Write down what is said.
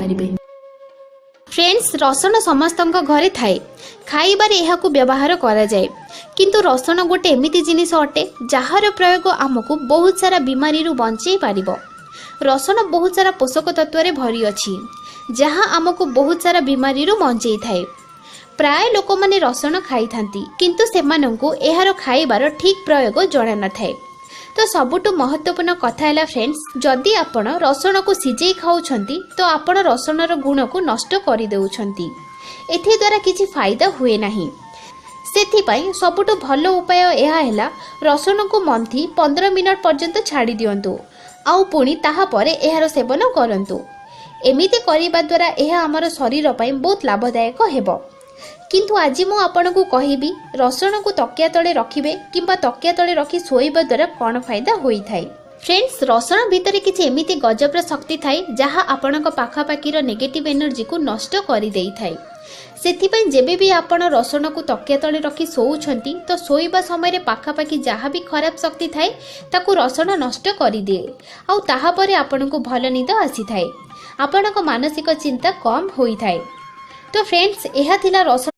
ପାରିବେ। ଫ୍ରେଣ୍ଡସ୍, ରସୁଣ ସମସ୍ତଙ୍କ ଘରେ ଥାଏ। ଖାଇବାରେ ଏହାକୁ ବ୍ୟବହାର କରାଯାଏ। କିନ୍ତୁ ରସୁଣ ଗୋଟେ ଏମିତି ଜିନିଷ ଅଟେ, ଯାହାର ପ୍ରୟୋଗ ଆମକୁ ବହୁତ ସାରା ବିମାରୀରୁ ବଞ୍ଚେଇ ପାରିବ। ରସୁଣ ବହୁତ ସାରା ପୋଷକ ତତ୍ତ୍ୱରେ ଭରି ଅଛି, ଯାହା ଆମକୁ ବହୁତ ସାରା ବିମାରୀରୁ ବଞ୍ଚେଇଥାଏ। ପ୍ରାୟ ଲୋକମାନେ ରସୁଣ ଖାଇଥାନ୍ତି, କିନ୍ତୁ ସେମାନଙ୍କୁ ଏହାର ଖାଇବାର ଠିକ୍ ପ୍ରୟୋଗ ଜଣା ନଥାଏ। ତ ସବୁଠୁ ମହତ୍ତ୍ୱପୂର୍ଣ୍ଣ କଥା ହେଲା ଫ୍ରେଣ୍ଡସ୍, ଯଦି ଆପଣ ରସୁଣକୁ ସିଝେଇ ଖାଉଛନ୍ତି, ତ ଆପଣ ରସୁଣର ଗୁଣକୁ ନଷ୍ଟ କରିଦେଉଛନ୍ତି। ଏଥିଦ୍ୱାରା କିଛି ଫାଇଦା ହୁଏ ନାହିଁ। ସେଥିପାଇଁ ସବୁଠୁ ଭଲ ଉପାୟ ଏହା ହେଲା, ରସୁଣକୁ ମନ୍ଥି 15 ମିନିଟ୍ ପର୍ଯ୍ୟନ୍ତ ଛାଡ଼ି ଦିଅନ୍ତୁ ଆଉ ପୁଣି ତାହାପରେ ଏହାର ସେବନ କରନ୍ତୁ। ଏମିତି କରିବା ଦ୍ୱାରା ଏହା ଆମର ଶରୀର ପାଇଁ ବହୁତ ଲାଭଦାୟକ ହେବ। କିନ୍ତୁ ଆଜି ମୁଁ ଆପଣଙ୍କୁ କହିବି, ରସୁଣକୁ ତକିଆ ତଳେ ରଖିବେ କିମ୍ବା ତକିଆ ତଳେ ରଖି ଶୋଇବା ଦ୍ୱାରା କ'ଣ ଫାଇଦା ହୋଇଥାଏ। ଫ୍ରେଣ୍ଡସ୍, ରସୁଣ ଭିତରେ କିଛି ଏମିତି ଗଜବର ଶକ୍ତି ଥାଏ, ଯାହା ଆପଣଙ୍କ ପାଖାପାଖିର ନେଗେଟିଭ୍ ଏନର୍ଜିକୁ ନଷ୍ଟ କରିଦେଇଥାଏ। ସେଥିପାଇଁ ଯେବେ ବି ଆପଣ ରସୁଣକୁ ତକିଆ ତଳେ ରଖି ଶୋଉଛନ୍ତି, ତ ଶୋଇବା ସମୟରେ ପାଖାପାଖି ଯାହା ବି ଖରାପ ଶକ୍ତି ଥାଏ, ତାକୁ ରସୁଣ ନଷ୍ଟ କରିଦିଏ ଆଉ ତାହାପରେ ଆପଣଙ୍କୁ ଭଲ ନିଦ ଆସିଥାଏ। ଆପଣଙ୍କ ମାନସିକ ଚିନ୍ତା କମ୍ ହୋଇଥାଏ। ତ ଫ୍ରେଣ୍ଡସ୍, ଏହା ଥିଲା ରସୁଣ